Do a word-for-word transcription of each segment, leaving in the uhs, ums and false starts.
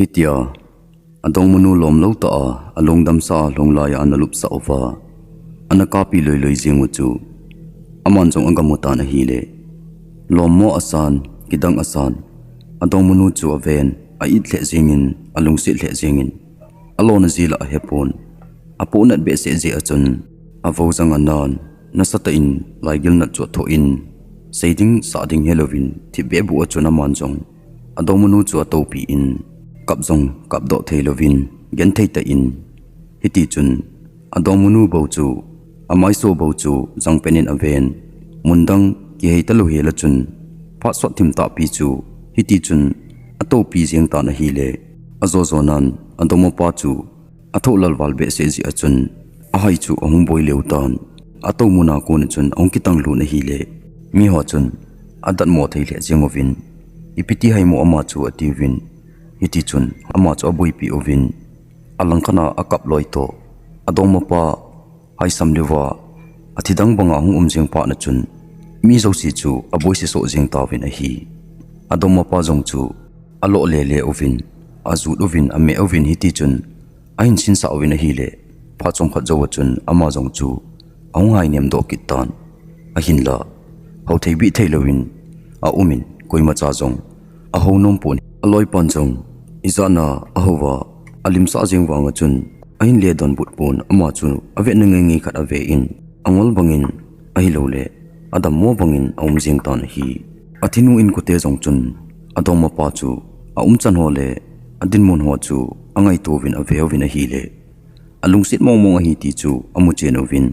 Hitia adongmanu lomlou tah a alungdamsa a lhunglai a ana lupsah uva ana kapi loiloi jing u chu aman jong agamu tan ahile, lommo asan, kidang asan, adongmanu chu aven, a-it lheh jingin, alungset lheh jingin, alona jeh la ahepon, apohnat behseh jeh a chun, avojang anan, nasatah in laigilnat chu athoh in, seiding sahding helouvin, thipbeh buh a chun aman jong adongmanu chu atoupi in, kap jong kapdoh theilouvin, genthei tah in, hitichun adongmanu bou chu, amaiso bou chu jangpen in aven, mundang kihei talou hel a chun, phat sot thim tahpi chu hitichun atoupi jeng tan ahile, ajojonan adongmapa chu athoh lalval behseh jeh a chun, ahai chu ahung boi leu tan, atou muna kon a chun ahung kitang lhun ahile, miho chun adatmo thei lheh jeng uvin, ipi ti haimo ama chu atiuvin, hitichun ama chu aboipi uvin, alangkhat a akap loi toh, adongmapa haisam leuva, athidang banga ahung um jeng phat na chun, mi jouse chu aboise soh jeng tauvin ahi. Adongmapa jong chu aloh lele uvin, ajut uvin, ameh uvin hitichun, ahin sinsah uvin ahile, phat chomkhat jou a chun ama jong chu ahung hainem doh kit tan, ahinla houthei bih theilouvin aumin, koimacha jong ahou nompon, aloipan jong ijat a ahouva alimsah jeng vang a chun, ahin le donbut pon, ama chu avetna ngeingei khat ave in, angol bangin ahiloule adammo bangin aum jeng tan ahi. Athinu inkote jong chun adongmapa chu aumchan ho le adinmun ho chu angaito uvin aveuvin ahile, alungset mongmong ahi ti chu amuchen uvin,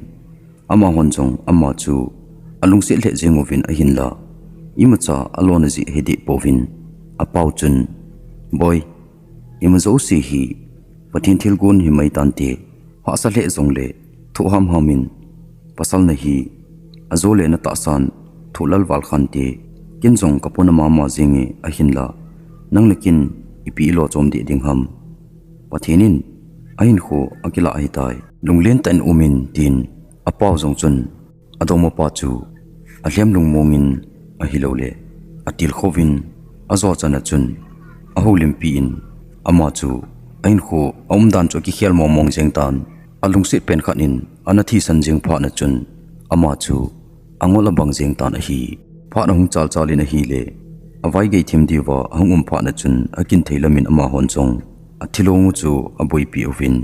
amahon jong ama chu alungset lheh jeng uvin ahinla, imacha alona jeh hideh pouvin, apao chun, Boi, ima jouse hi Pathen thilgon himai tante, hahsa lheh jongle thoh hamham in, pasal nahi, ajole natahsan thoh lalval khante, ken jong kapona mama jenge ahinla, nang le ken ipi ilo chom deh ding ham? Pathen in ahinkho akilah ahitai, lunglen tah in umin, tin apao jong chun adongmapa chu alhem lungmongin ahiloule atilkhouvin, ajo chan a chun ahoulimpi in, ama chu ahinkho aumdan chu akikhel mongmong jeng tan, alungset pen khat in ana thisan jeng phat na chun, ama chu angol abang jeng tan ahi. Phat ahung chalchal in ahile, avaigei thim diuva ahung um phat na chun akinthei lamin amahon jong athilong u chu aboipi uvin,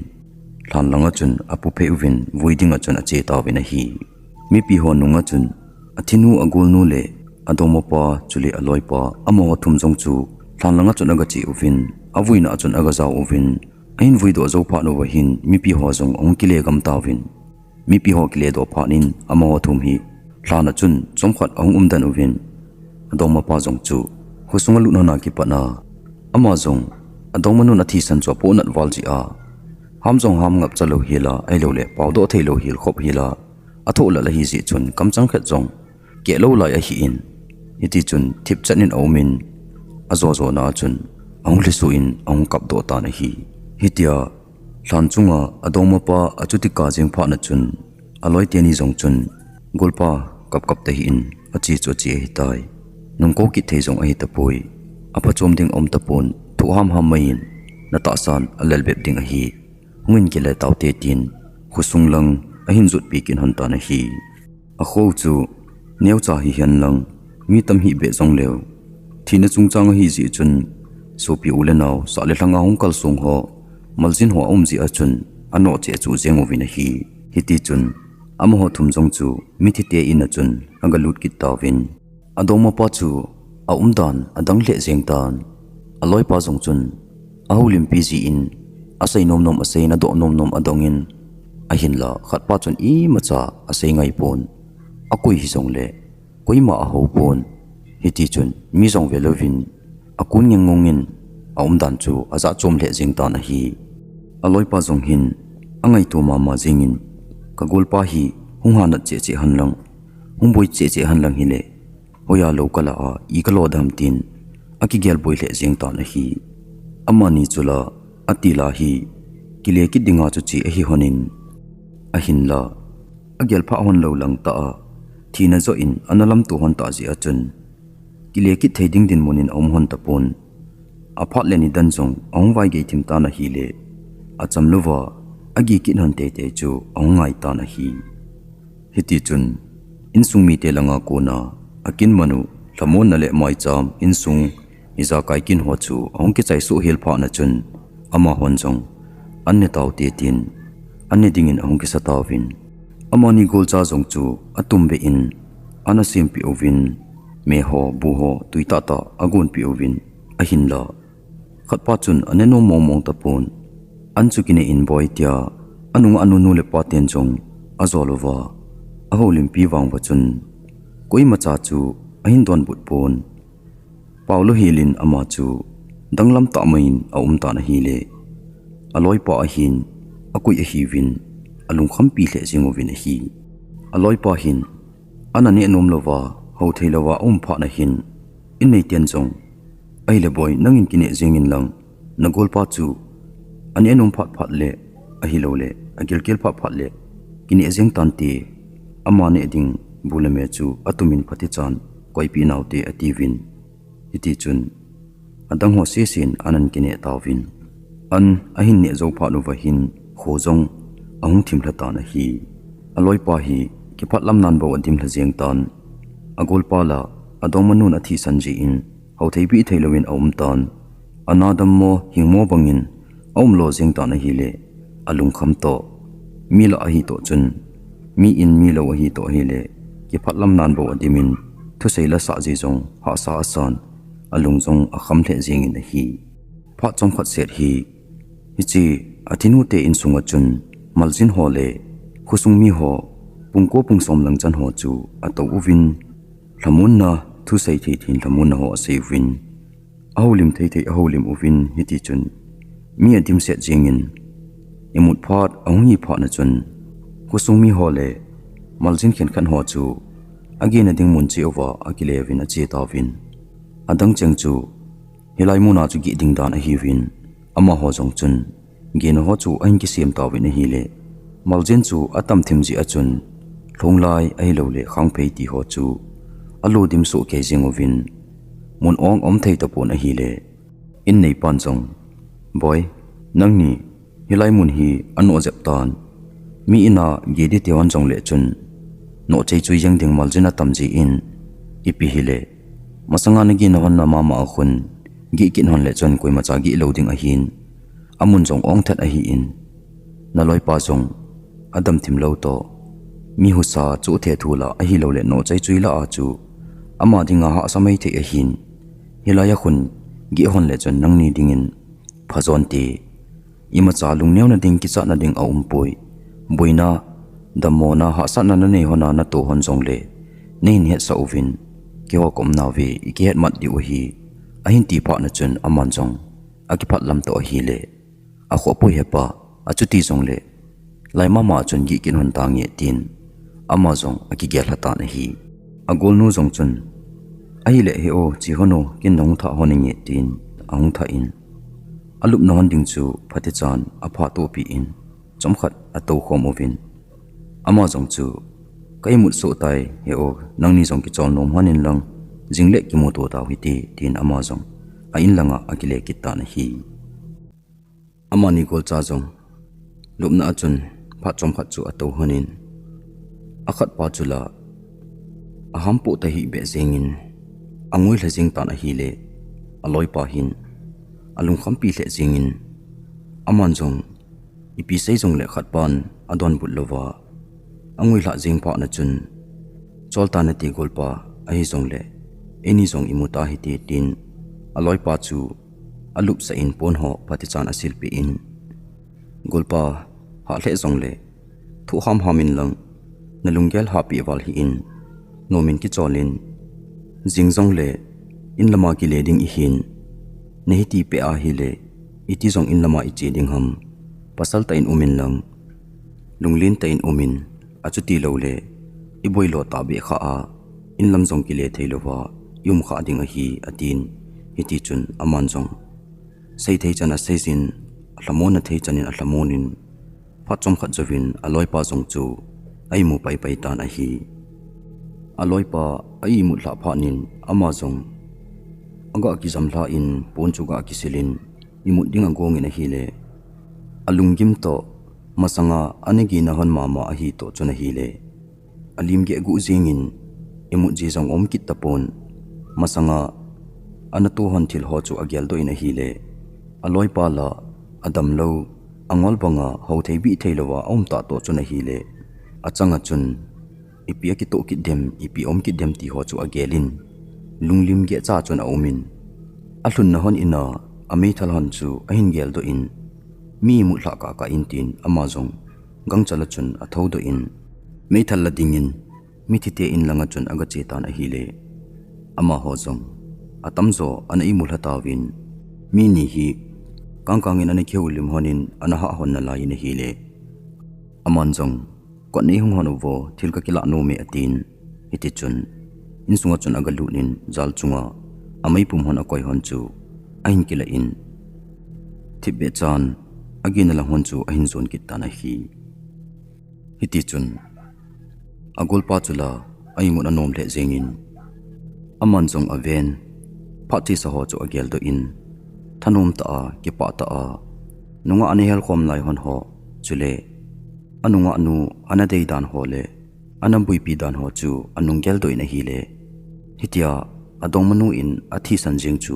lhan langa chun apuphei uvin, vui dinga chun ache tauvin ahi. Mipi ho nunga chun athinu, agolnu le adongmapa chule aloipa, amaho thum jong chu lhan langa chun agache uvin, avuina a chun agajao uvin, ahin vuidoh jou phat uva hin mipi ho jong ahung kile gam tauvin, mipi ho kiledoh phat in amaho thum hi lhan a chun chomkhat ahung umden uvin, adongmapa jong chu khosunga lut hon a kipat a, ama jong adongmanun athisan chu apohnat val jeh a, ham jong ham ngapcha lou hel a, ahiloule paodoh theilou hel khop hel a, athoh lal ahijeh chun kamchang khat jong kehlou lai ahin, hitichun thipchan in aumin, ajojona a chun ahung lhisu in ahung kapdoh tan ahi. Hitia lhan chunga adongmapa achuti kap jeng phat na chun, aloi teni jong chun, Golpa, kapkap tahih in, ache chu ache ahitai, nungkou kit thei jong ahitapoi, aphachom ding aum tapon, thoh hamham mai in, natahsan alelbep ding ahi, hungin kile taute, tin khosung lang ahin jutpi kit hon tan ahi. Akho chu neocha hihen lang, mi tam hih beh jongleu, thina chungchang ahijeh chun, sopi u le nao, sah le lhanga hung kalsong ho, maljin ho aum jeh a chun, anoh cheh chu jeng uvin ahi. Hitichun amaho thum jong chu mithite in a chun agalut kit tauvin, adongmapa chu aumdan adang lheh jeng tan, aloipa jong chun ahoulimpi jeh in, asei nomnom aseiyin, adoh nomnom adongin, ahinla khatpa chun imacha asei ngaipon, akoi hijongle koima ahoupon, hitichun mi jong velouvin, akun ngengngongin aumdan chu ajahchom lheh jeng tan ahi. Aloipa jong hin angaito mama jengin, Kagolpa hi hung hanat cheh cheh henlang, hung boi cheh cheh henlang hile, hoiya lou kalah a i kalo dem, tin akigel boi lheh jeng tan ahi. Amani chu la, atila hi kile kit dinga chu che ahi honin, ahinla agel phah hon lou langtah a, thina joh in ana lamto hon tah jeh a chun, kile kit thei ding dinmun in aum hon tapon, Aphat le nidan jong ahung vaigei thim tan ahile, acham louva agi kit hon teitei chu ahung ngai tan ahi. Hitichun, insung mite langa kona akin manu, lhamonna le maicham insung ijakai kin ho chu ahung kichai soh hel phat na chun, amahon jong an ne taute tin an ne dingin ahung kisa tauvin. Amani golcha jong chu atum be in an asempeh uvin, me ho, bu ho, tui tahtah agonpeh uvin, ahinla khatpa chun ane nom mongmong tapon. An chu kine in boi tia anunga anu nu le pa ten jong ajol uva, ahoulimpi vang uva chun koimacha chu ahin donbut pon. Paolou helin ama chu danglam tah mai in aum tan ahile, aloipa ahin akoi ahiuvin, alungkhampi lheh jeng uvin ahi. Aloipa hin an aneh nom louva, houthei louva aum phat na hin, in nei ten jong, ahile boi, nangin kineh jengin lang, nagolpa chu aneh nom phat phat le, ahiloule agilkel phat phat le kineh jeng tante, ama neh ding bu le me chu atumin phatechan koipeh naute, atiuvin. Hitichun, adang ho sesen an ahin kineh tauvin. An ahin neh jou phat uva hin kho jong ahung thim lha tan ahi. Aloipa hi kiphat lam nan bou adim lha jeng tan. Agolpa la adongmanun athisan jeh in houthei bih thei louvin aum tan. Ana dammo hingmo bangin aum lo jeng tan ahile, alungkham toh, mi lah ahi toh chun, mi in mi lou ahi toh ahile, kiphat lam nan bou adimin, thusei la sah jeh jong hahsa asan, alung jong akham lheh jengin ahi. Phat chomkhat set hi, hiche athinu te insunga chun maljin ho le khosung mi ho pung ko pung som lang chan ho chu atou uvin, lhamonna thusei thei thei in lhamonna ho asei uvin, ahoulim thei thei ahoulim uvin, hitichun mi adimset jengin, imut phat ahung hi phat na chun, khosung mi ho le maljin khenkhat ho chu agena ding mun cheh uva akile uvin ache tauvin. Adang cheng chu hilai muna chu geh ding dan ahiuvin, amaho jong chun gena ho chu ahin kisem tauvin ahile, maljin chu atam thim jeh a chun, lhonglai ahiloule khangphei ti ho chu alo dim soh kei jeng uvin, mun ong aum thei tapon ahile, in neipan jong, boi, nangni hilai mun hi anoh jep tan, mi ina geh ding ti hon jongle chun, noh chei chui jeng ding maljin atam jeh in, ipi hile, masanga nagena hon na mama a khun geh kit hon le chun koimacha geh lou ding ahin, amun jong ong thet ahin, naloipa jong adam thim lou toh, mi husa chu the thu la ahiloule noh chei chui la a chu ama dinga hahsa mai thei ahin, hilai a khun geh hon le chun nangni dingin phajon te, imacha lungneo na ding, kichat na ding aumpoi. Boina, dammona, hahsatna nanei hon a nato hon jongle, neihin hetsah uvin, keiho ka umnauve ikihet mat diu ahi, ahin ti phat na chun aman jong akiphat lam toh ahile, akhohpoi hepa, achuti jongle, lai mama a chun geh kit hon tange tin, ama jong akigel lha tan ahi. Agolnu jong chun, ahile he o, che hon o, ken nahung thah hon inge tin, ahung thah in, alupna hon ding chu phatechan aphatohpeh in, chomkhat atoukhom uvin, ama jong chu, ka imut soh tai he o, nangni jong kichol nom hon in lang, jingle kimuto tau hite, tin ama jong a in langa akile kit tan ahi. Amani golcha jong lupna a chun phat chomkhat chu atou honin, akhatpa chu la ahampoh tahih beh jengin angoi lha jeng tan ahile, aloipa hin alungkhampi lheh jengin, aman jong ipi sei jongle khatpan adonbut louva, angoi lhah jeng phat na chun, chol tan nate golpa, ahijongle eini jong imu ta hite tin, aloipa chu alupsah in pon ho phatechan asilpeh in, golpa, hah lheh jongle thoh hamham in lang, nalunggel hahpeh val hih in, nomin kichol in, jing jongle in lama kile ding ihin, nahiti peh ahile, iti jong in lama iche ding ham, pasal tah in um in lang, lunglen tah in um in, achuti loule iboi lo tahbeh kha a, in lam jong kile thei louva ium kha ding ahi, atin. Hitichun aman jong seithei chan aseijin, alhamonna thei chan in alhamonin, phat chomkhat jouvin aloipa jong chu aimu paipai tan ahi. Aloipa a imut lhah phatnin ama jong Aga kijam lha in pon chu aga kisil in imut ding agong in ahile, alunggim toh masanga ana gina hon mama ahi toh chun ahile, alim geh guh jing in imut ji jong um kit tapon, masanga ana to hon thil ho chu agel doh in ahile, aloipa la adamlou, angol banga hou thei bih thei louva aum ta toh chun ahile, achanga chun ipi akitoh kit dem, ipi um kit dem ti ho chu agel in, lunglim geh cha chun aum in, alhunna hon ina ameithal hon chu ahin gel doh in, mi imut lha kaka in tin ama jong gangchal a chun atho doh in, meithal la ding in mithi te in langa chun aga che tan ahile, amaho jong atamjo ana imu lha tauvin, mi ni hi kangkang in ana kihoulim hon in ana hah hon nalai in ahile, aman jong, "Kot nei hung hon uvo, thil kakilah nom e," atin. Hiti chun insunga chun aga lut in jal chunga ameipum hon akoi hon chu ahin kila in, thipbeh chan agina lang hon chu ahin jon kit tan ahi. Hiti chun agolpa chu la a imut anom lheh jeng in, aman jong aven, phat chesa ho chu agel doh in, thanom tah a, kipah tah a, nungah ana hel khom lai hon ho, chule anungah nu ana dei dan ho le ana buipi dan ho chu anung gel doh in ahile, hitia adongmanu in athisan jeng chu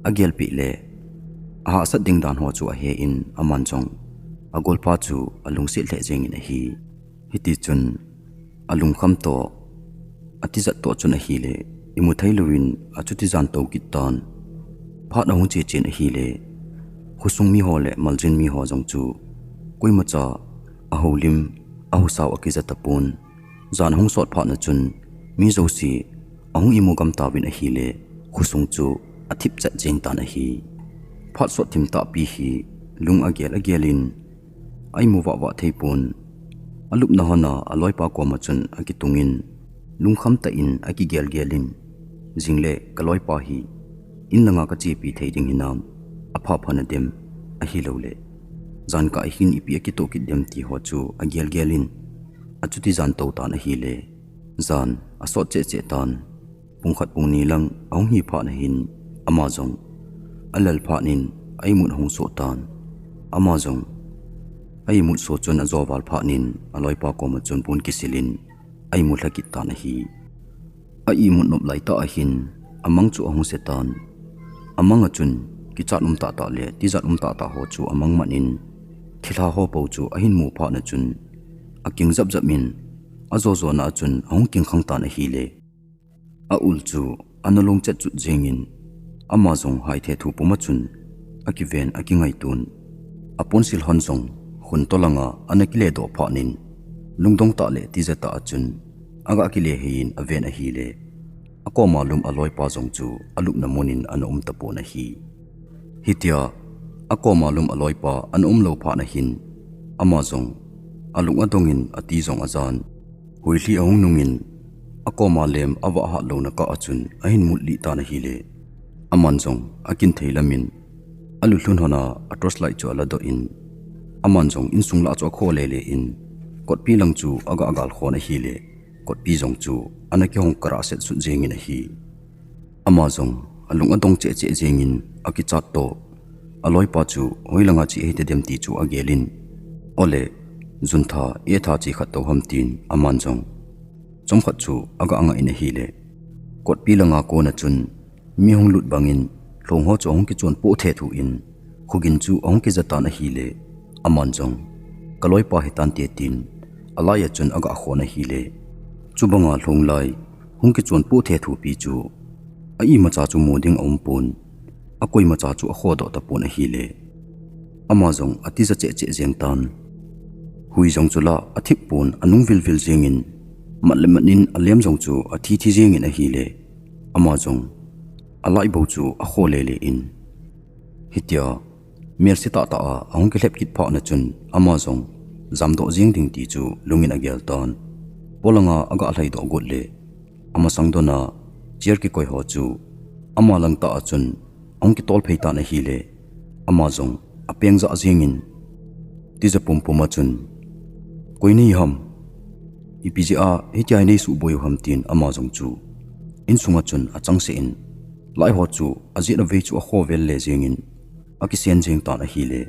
agelpeh le ahahsat ding dan ho chu ahe in, aman jong agolpa chu alungset lheh jeng in ahi. Hiti chun alungkham toh, atijat toh chun ahile, imu thei louvin achuti jan tou kit tan. Phat ahung che chen ahile, khosung mi ho le maljin mi ho jong chu koimacha ahoulim, ahusao akija tapon. Jan ahung sot phat na chun mi jouse ahung imu gam tauvin ahile, khosung chu athip chat jeng tan ahi. Phat sot thim tahpi hi lung agel agel in a imu vahvah thei pon. Alupna hon a aloipa koma chun akitung in, lungkham tah in akigelgel in, "Jing le kaloipa hi in langa kachepi thei ding hinam, apha pha nadem, ahilouleh jan kah hin ipi akitoh kit dem?" ti ho chu agelgel in, achuti jan tou tan ahile, jan asot cheh cheh tan. Pungkhat pungni lang ahung hi phat na hin, ama jong alal phat in a imut ahung so tan. Ama jong a imut so chun ajo val phat in aloipa koma chun pon kisil in a imut lha kit tan ahi. A imut nop lai tah ahin amang chu ahung se tan. Amang a chun kichat um tahtah le tijat um tahtah ho chu amang man in, thilha ho po chu ahin mu phat na chun aking japjap in, ajo jo na a chun ahung kingkhang tan ahile, a ul chu ana long chet chut jeng in, ama jong haithe thu pum a chun akiven akingaito in, aponsil hon jong khun tolanga ana kile doh phat in, lungdong tah le tijat tah a chun aga kile hei in aven ahile, akoma lum aloipa jong chu alupna mun in ana um tapon ahi. Hitia akoma lum aloipa ana um lou phat na hin, ama jong alung adong in ati jong ajan. Huilhi ahung nung in, akoma lem avah hat louna kah a chun ahin mut lih tan ahile, aman jong akin thei lam in, alutlhun hon a torch light chu ala doh in, aman jong insung lah chu akho lele in, kotpi lang chu aga gal khon ahile, kotpi jong chu ana kihong karah set sut jeng in ahi. Ama jong alung adong cheh cheh jeng in akichat toh, aloipa chu hoilanga che ahi tadem ti chu agel in, ole, juntha etha che khat tou ham tin aman jong chomkhat chu aga ngah in ahile, kotpi langa kona chun mi hung lut bang in lhong ho chu ahung kichon poh thethu in, khogin chu ahung kija tan ahile, aman jong, kaloipa hitante tin, alai a chun aga khon ahile, chubanga lhong lai hung kichon poh thethu pi chu a imacha chu mu ding aum pon, akoimacha chu akho doh tapon ahile, ama jong atija cheh cheh jeng tan. Hui jong chu la athip pon, anung vilvil jeng in, mat le mat in alem jong chu athi thi jeng in ahile, ama jong alai bou chu akho lele in, hitia melse tahtah a ahung kilhep kit phat na chun ama jong jamdoh jeng ding ti chu lung in agel tan. Polanga aga lhai doh got le, amasang dona chair kikoi ho chu ama lang tah a chun ahung kitol phei tan ahile, ama jong apeng jah jeng in, tija pumpum a chun, "Koi nei ham? Ipi jeh a hitia nei suboi u ham?" tin ama jong chu insunga chun achangseh in, Lai ho chu ajet avei chu akhovel le jengin akisen jeng tan ahile,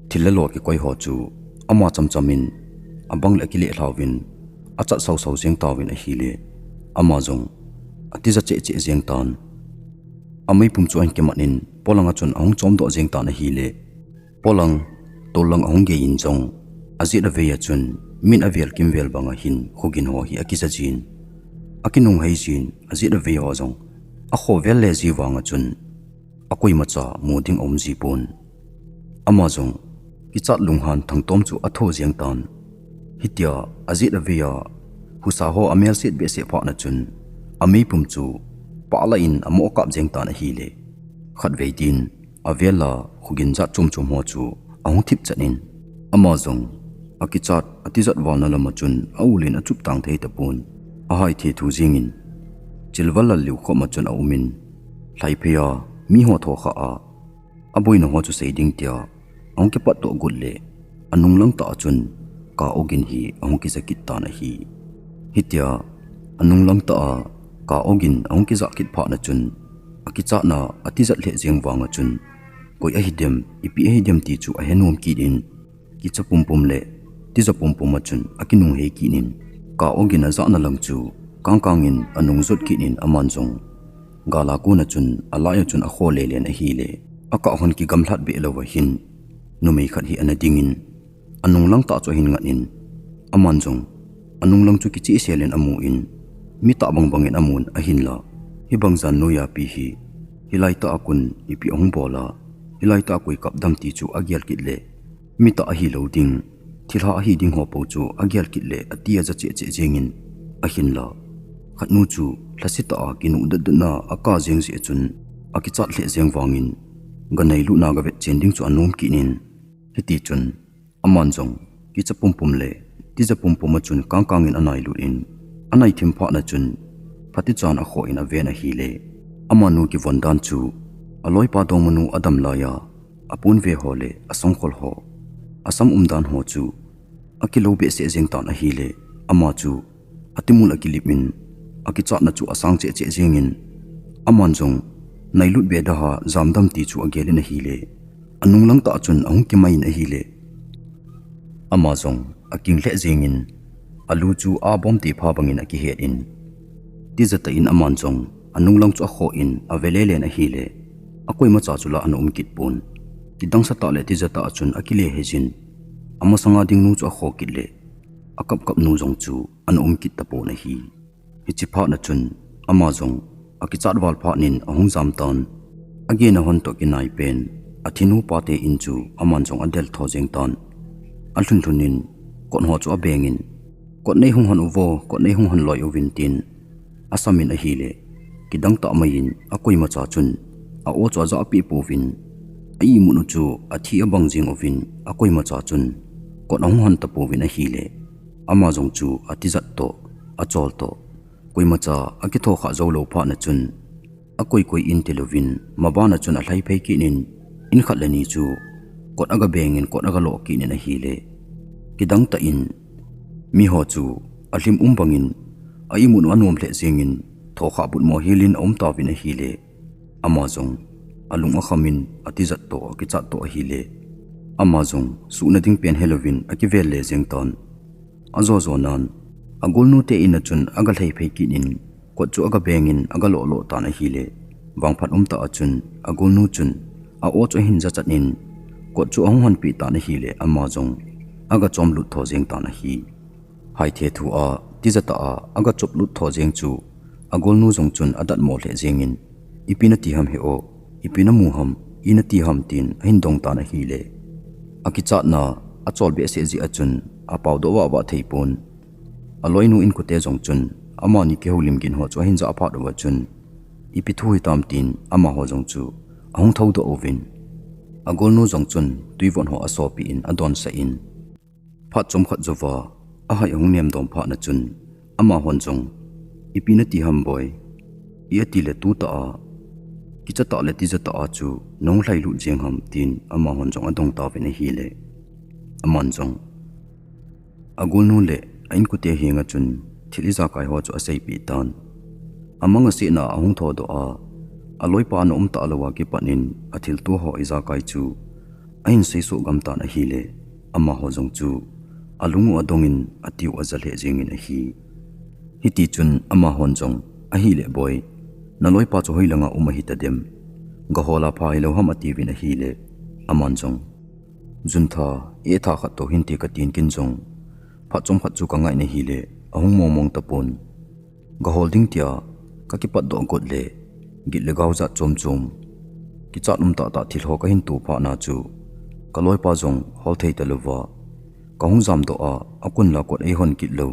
thil le lo kikoi ho chu ama chamcham in abang le akileh lhauvin achat sausau jeng tauvin ahile, ama jong atija cheh cheh jeng tan. Ameipum chu ahin kimat in polang a chun ahung chomdoh jeng tan ahile, polang, tollang ahung gei in jong ajet avei a chun min avel kimvel bang ahin khogin ho hi akija jin, akinung hei jin, ajet avei ho jong akhovel le ji vang a chun akoimacha mu ding aum ji pon. Ama jong kichat lunghan thangtom chu atho jeng tan. Hitia ajet avei a husa ho amelset behseh phat na chun ameipum chu pahla in amo kap jeng tan ahile, khatvei din avel a khogin jat chom chom ho chu ahung thip chat in, ama jong akichat atijat val na lam a chun aul in achup tang thei tapon. Ahai the thu jingin chilval lal liu khom a chun aum in, lhaiphei a mi ho tho kha a aboina ho chu sei ding tia ahung kipat toh got le, anung lang tah a chun Ka Ogin hi ahung kija kit tan ahi. Hitia anung lang tah a Ka Ogin ahung kija kit phat na chun akichatna atijat lheh jeng vang a chun koi ahi dem, ipi ahi dem ti chu ahe nom kit in, kicha pumpum le tija pumpum a chun akinung hei kit in, Ka Ogin ajahna lang chu kangkang in anung jot kit in aman jong gal a kon a chun alai a chun akho lelen ahile, akah hon kigamlhat beh lou a hin numei khat hi ana ding in, anung lang tah chu ahin ngat in, aman jong anung lang chu kichehsel in amu in, mi tah bang bang in amun ahinla, hibang jan noiya pi hi hilai tah a kon ipi ahung bol a, hilai tah a koi kap dem ti chu agel kit le, mi tah ahi lou ding, thilha ahi ding ho po chu agel kit le ati aja cheh cheh jeng in, ahinla, khatnu chu lhasetah a kinuh dot dot na aka jeng jeh a chun akichat lheh jeng vang in, ga nailut na ga vetchen ding chu anom kit in, hiti chun aman jong kicha pumpum le tija pumpum a chun kangkang in anailut in, anai thim phat na chun phatichan akhoh in aven ahile, amanu kivon dan chu aloipa dongmanu adam lai a, apon ve ho le asongkhol ho, asam umdan ho chu akilou behseh jeng tan ahile, ama chu atimul akilip in, akichatna chu asang cheh cheh jeng in, aman jong nailut be daha jamdam ti chu agel in ahile, anung lang tah a chun ahung kimai in ahile, ama jong aking lheh jeng in, alu chu abom te pha bang in akihet in, tija tah in aman jong anung lang chu akhoh in ave lelen ahile, akoimacha chu la ana um kit pon. Kidang sa tah le tija tah a chun akile hei jin, amasanga ding nu chu akhoh kit le, akap kap nu jong chu ana um kit tapon ahi. Hichi phat na chun ama jong akichat val phat nin ahung jam tan. Agena hon toh kinai pen athinu pate in chu aman jong adel tho jeng tan. Alhun lhun in kot ho chu abeng in, kot nei hung hon uvo, kot nei hung hon loi uvin tin asam in ahile, kidang tah mai in akoimacha chun a-o chu ajahpeh pouvin, a-imut u chu athi abang jing uvin akoimacha chun kot ahung hon tapouvin ahile, ama jong chu atijat toh, achol toh, koimacha akitho kha jou lou phat na chun, akoi koi in tilouvin, maban a chun alhai phei kit in, in khat le ni chu kot aga beng in kot aga loh kit in ahile, kidang tah in miho chu alhim um bang in a-imut u anom lheh jeng in, tho kha but mo hel in aum tauvin ahile, ama jong alung akham in atijat toh, akichat toh ahile, ama jong suhna ding pen helouvin akivel le jeng tan. Ajo jo nan, agolnu te in a chun aga lhai phei kit in, kot chu aga beng in aga loh loh tan ahile, vangphat um tah a chun agolnu chun a-o chu ahin ja chat in, kot chu ahung hon peh tan ahile, ama jong aga chom lut tho jeng tan ahi. Hai the thu a tija tah a aga chop lut tho jeng chu agolnu jong chun adat mo lheh jeng in, ipi nati ham he-o, ipi namu ham, i nati ham tin ahin dong tan ahile, akichatna achol behseh jeh a chun apao doh vah vah thei pon. Aloinu inkote jong chun amani kihoulim gin ho chu ahin jah phat uva chun, ipi thu hitam tin amaho jong chu ahung thoudoh uvin, agolnu jong chun tuivot ho asopeh in adonsah in, phat chomkhat jouva ahai ahung nem dom phat na chun, amahon jong, ipi nati ham boi, i ati le tu tah a, kicha tah le tija tah a chu nahung lhai lut jeng ham tin amahon jong adong tauvin ahile, aman jong agolnu le a-inkote henga chun thil ijakai ho chu aseipeh tan. Amang asetna ahung thodoh a, Aloipa ana um talou a kipat in athilto ho ijakai chu ahin seisoh gamtan ahile, amaho jong chu alung u adongin atiu aja lheh jengin ahi. Hitichun amahon jong, "Ahile boi, naloipa chu hoilanga um ahitadem? Gahol a pha hilou ham?" atiuvin ahile, aman jong, "Juntha, etha khat toh hinte katin ken jong, phat chomkhat chu kangai in ahile, ahung mongmong tapon. Gahol ding tia kakipatdoh got le, git le gau jat chom chom, kichat um tahtah thil ho kahin to phatna chu, kaloipa jong hol thei talouva, kahung jamdoh a, akon la kot eihon kit lou,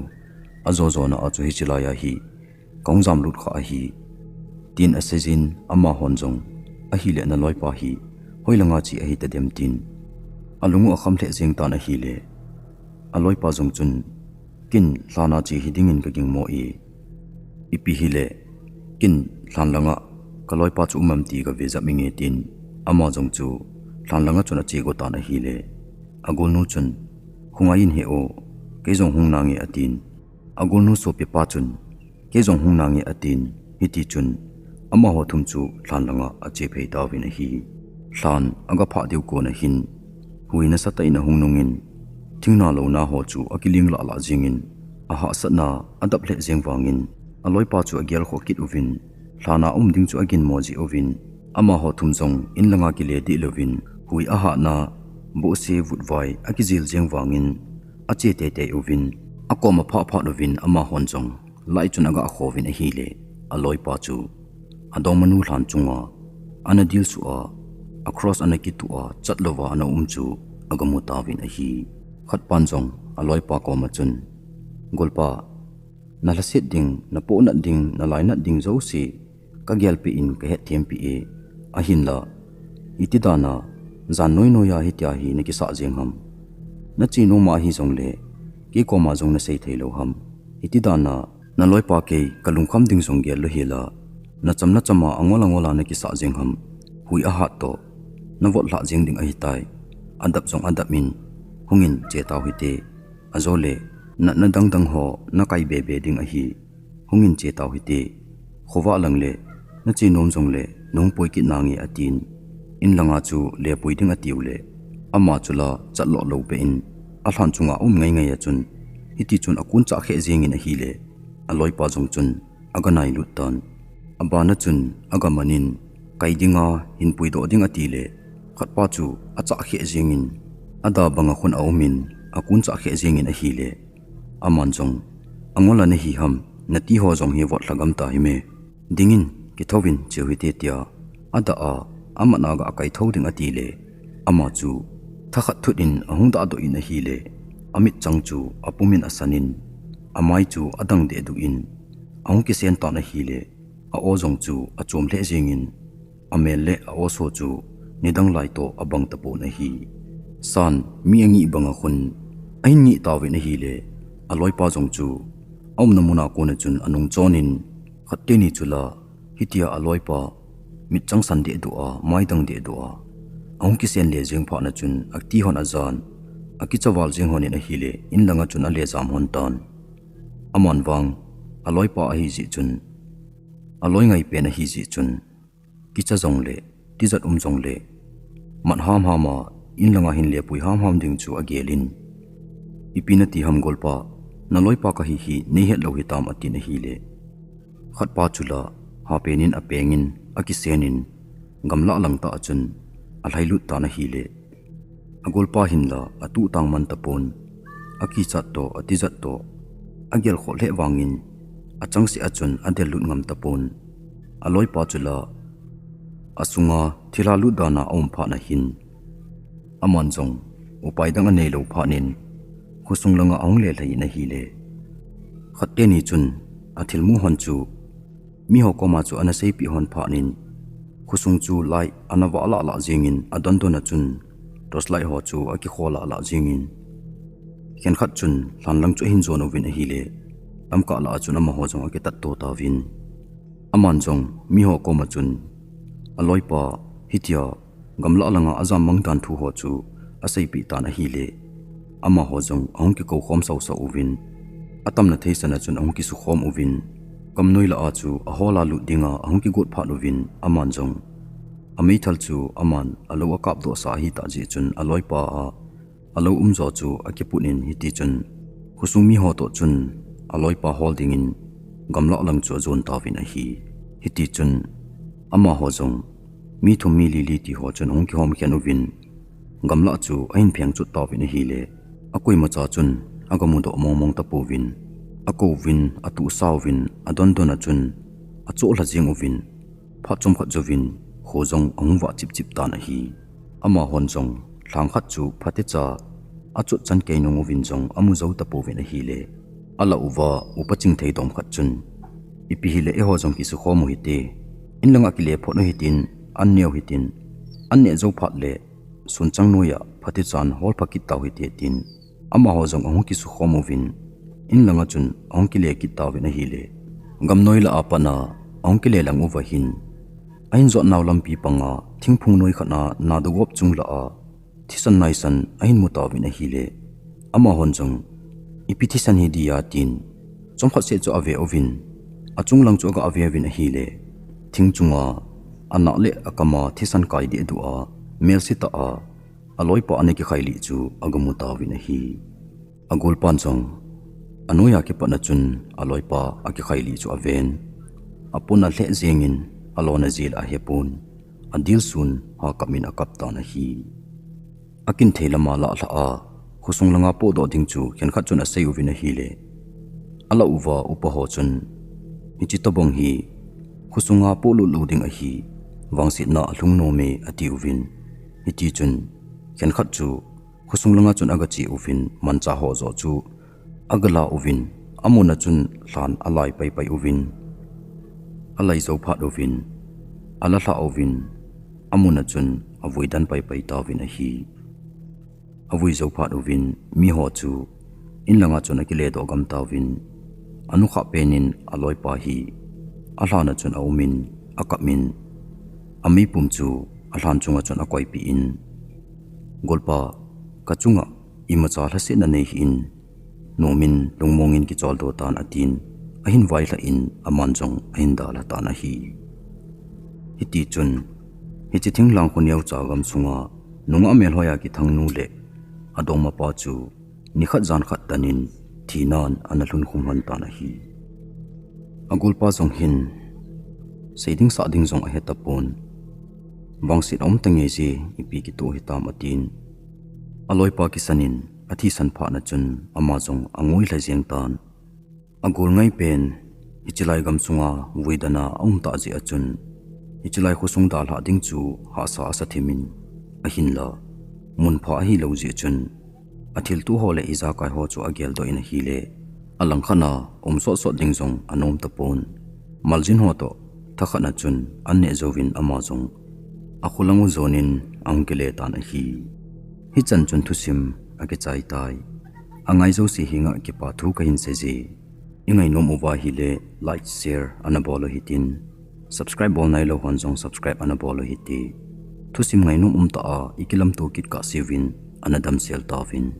ajo jona a chu hiche laiya hi kahung jamlut kha ahi," tin aseijin, amahon jong, "Ahile naloipa hi hoilanga che ahitadem?" tin alung u akham lheh jeng tan ahile, aloipa jong chun, "Ken lhana che hidingin kagingmo e, ipi hile, ken lhan langa kaloipa chu um am ti kave jap inge," tin ama jong chu lhan langa chun ache go tan ahile, agolnu chun, "Hung ngai in he o, kei jong hung nange," atin, agolnu sopipa chun, "Kei jong hung nange," atin, hitichun amaho thum chu lhan langa ache phei tauvin ahi. Lhan aga phah diu kona hin, hui nasatah in ahung nungin, thingna louna ho chu akiling lahlah jengin, ahahsatna adap lheh jeng vangin, aloipa chu agelkhoh kit uvin, lhana um ding chu aginmo jeh uvin, amaho thum jong in langa kile dih louvin, hui ahatna bohse vutvai akijil jeng vangin, ache teitei uvin, akom aphah phat uvin, amahon jong lai chun aga khouvin ahile, aloipa chu adongmanu lhan chunga ana dilsuh a, across ana kituh a, chat louva ana um chu agamu tauvin ahi. Khatpan jong aloipa koma chun, "Golpa, nalhaset ding, napohnat ding, nalainat ding jouse kagelpeh in kahethempeh e. Ahinla, itidana jan noinoiya hitia hi nakisah jeng ham? Nache nom ahi jongle, kei koma jong nasei thei lou ham? Itidana naloipa kei kalungkham ding jong gel lou hela, nacham nachama angol angola nakisah jeng ham? Hui ahat toh navotlhah jeng ding ahitai. Adap jong adap in, hungin che tau hite. Ajole, natna dangdang ho nakai bebe ding ahi. Hungin che tau hite. Khovah lang le, nache nom jongle, nahung poi kit nange," atin, in langa chu lepui ding atiu le, ama chula chatloh lou beh in, alhan chunga aum ngaingai a chun, hitichun akonchah kheh jengin ahile, aloipa jong chun aga nailut tan. Abana chun aga manin, kai dinga hin puidoh ding atile, khatpa chu achah kheh jengin, ada banga khun aumin, akonchah kheh jengin ahile, aman jong, "Angol a nahi ham, nati ho jong hi votlha gam tahime. Dingin, kithouvin cheu hite," tia adah a, amat a aga kai thou ding atile, ama chu thakhat thut in ahung dahdoh in ahile, amitchang chu apumin asanin, amai chu adang dehduh in, ahung kisen tan ahile, a-o jong chu achom lheh jengin, amel le a-o so chu nidang lai toh abang tapon ahi. San mi angih banga khun ahin ngih tauvin ahile, aloipa jong chu aumna muna kona chun anung chonin, khat teni chula hitia aloipa mitchang san dehduh a, maidang dehduh a, ahung kisen le jeng phatna chun atihon ajan, akicha val jeng honin ahile, in langa chun ale jam hon tan. Aman vang, aloipa ahijeh chun, aloi ngaipen ahijeh chun, kicha jongle, tijat um jongle, mat hamham a, in langa hin lepui hamham ding chu agelin, "Ipi nati ham golpa, naloipa kahi hi neihet lou hitam?" atin ahile, khatpa chula hapenin apengin, akisenin, gamlah langtah a chun alhailut tan ahile, agolpa hinla atuhtang man tapon, akichat toh, atijat toh, agelkhoh lheh vangin, achangseh a chun adellut ngam tapon. Aloipa chula asunga thilha lut dana aum phatna hin, aman jong upai dang aneilou phatnin, khosung langa ahung lelhai in ahile, khat teni chun athilmu hon chu miho koma chu ana seipeh hon phatnin, khosung chu light ana vah lahlah jengin, adondon a chun torchlight ho chu akikho lahlah jengin, khenkhat chun lhanlang chu ahin jon uvin ahile, lamkah lah a chun amaho jong akitatto tauvin. Aman jong miho koma chun aloipa hitia gamlah langa ajammang dan thu ho chu aseipeh tan ahile, amaho jong ahung kikoukhom sausau uvin, atamna theisan a chun ahung kisukhom uvin, Gamnoi lah a chu ahol a lut dinga ahung kigot phat uvin aman jong ameithal chu aman alou akap doh sa ahi tah jeh chun aloipa a alou um jo chu akiput in hiti chun khosung mi ho toh chun aloipa hol dingin gamlah lang chu ajon tauvin ahi. Hiti chun amaho jong mi thum mi li li ti ho chun ahung kihom khen uvin gamlah chu ahin pheng chut tauvin ahile, akoimacha chun agamu doh mong mong tapouvin, akouvin, atuhsa uvin, adon don a chun achoh lha jeng uvin, phat chomkhat jouvin kho jong ahung vah chip chip tan ahi. Amahon jong lhang khat chu phatecha achot chan kei nung uvin jong amu jou tapouvin ahile, alah uva upa chingthei dom khat chun, ipi hile eiho jong kisukhom u hite, in langa kile phot u hitin, an neo hitin, an neh jou phat le sunchang noiya phatechan hol pha kit tau hite tin, amaho jong ahung kisukhom uvin, in langa chun ahung kile kit tauvin ahile, gamnoi lah a pat a ahung kile lang uva hin, ahin jot nau lampi panga thingphung noi khat a nadugop chung lah a thisan naisan ahin mu tauvin ahile, amahon jong, ipi thisan hi dia tin, chomkhat seh chu ave uvin, achung lang chu aga ve uvin ahile, thing chunga anah le akama thisan kai dehduh a, melse tah a, aloipa ana kikhai lih chu agamu tauvin ahi. Agolpan jong anoiya kipat a chun aloipa akikhai lih chu aven, apon alheh jengin alona jeh le ahepon, adilsun hakap in akap tan ahi. Akinthei lama lah lhah a khosung langa pohdoh ding chu khenkhat chun asei uvin ahile, alah uva upa ho chun, hiche tobang hi khosunga pohlut lou ding ahi, vangsetna alhung nom e ati uvin. Hiti chun khenkhat chu khosung langa chun agache uvin mancha ho jo chu agala uvin, amun a chun lhan alai paipai uvin, alai jou phat uvin, ala lhah uvin, amun a chun avui den paipai tauvin ahi. Avui jou phat uvin miho chu in langa chun akile doh gam tauvin, anukhah penin aloipa hi alhan a chun aumin, akap in, ameipum chu alhan chunga chun akoipeh in, golpa, kachunga imacha lhasetna nei hih in, nomin lungmongin kicholdo tan atin, ahin vailhah in aman jong ahin dalha tan ahi. Hiti chun, hiche thinglhang kho neocha gamsunga nungah melhoiya kithang nu le adongmapa chu nikhat jankhat tanin thinan ana lhunkhum lhon tan ahi. Agolpa jong hin, sei ding sah ding jong ahetapon, vangset aum tange je, ipi kitoh hitam atin, aloipa kisanin athisan phat a chun ama jong angoi lha jeng tan. Agol ngai pen, hichelai gamsunga vuidana aum tah jeh a chun, hichelai khosung dalhah ding chu hahsa asa thimin, ahinla munpha ahilou jeh chun, athiltuh ho le ijakai ho chu ageldoh in ahile, alangkhat a um sotsot ding jong anom tapon. Maljin ho toh thakhat a chun an neh jouvin ama jong akholang u jonin ahung kile tan ahi. Hichan chun thusim akichai tai. Angai jouse henga kipa thu kahin seije. Ingainom uva ahile like, share ana bol u hitin, subscribe bol nailou hon jong subscribe ana bol u hite. Thusim ngainom umtah a ikilamto kit kahseuvin ana damsel tauvin.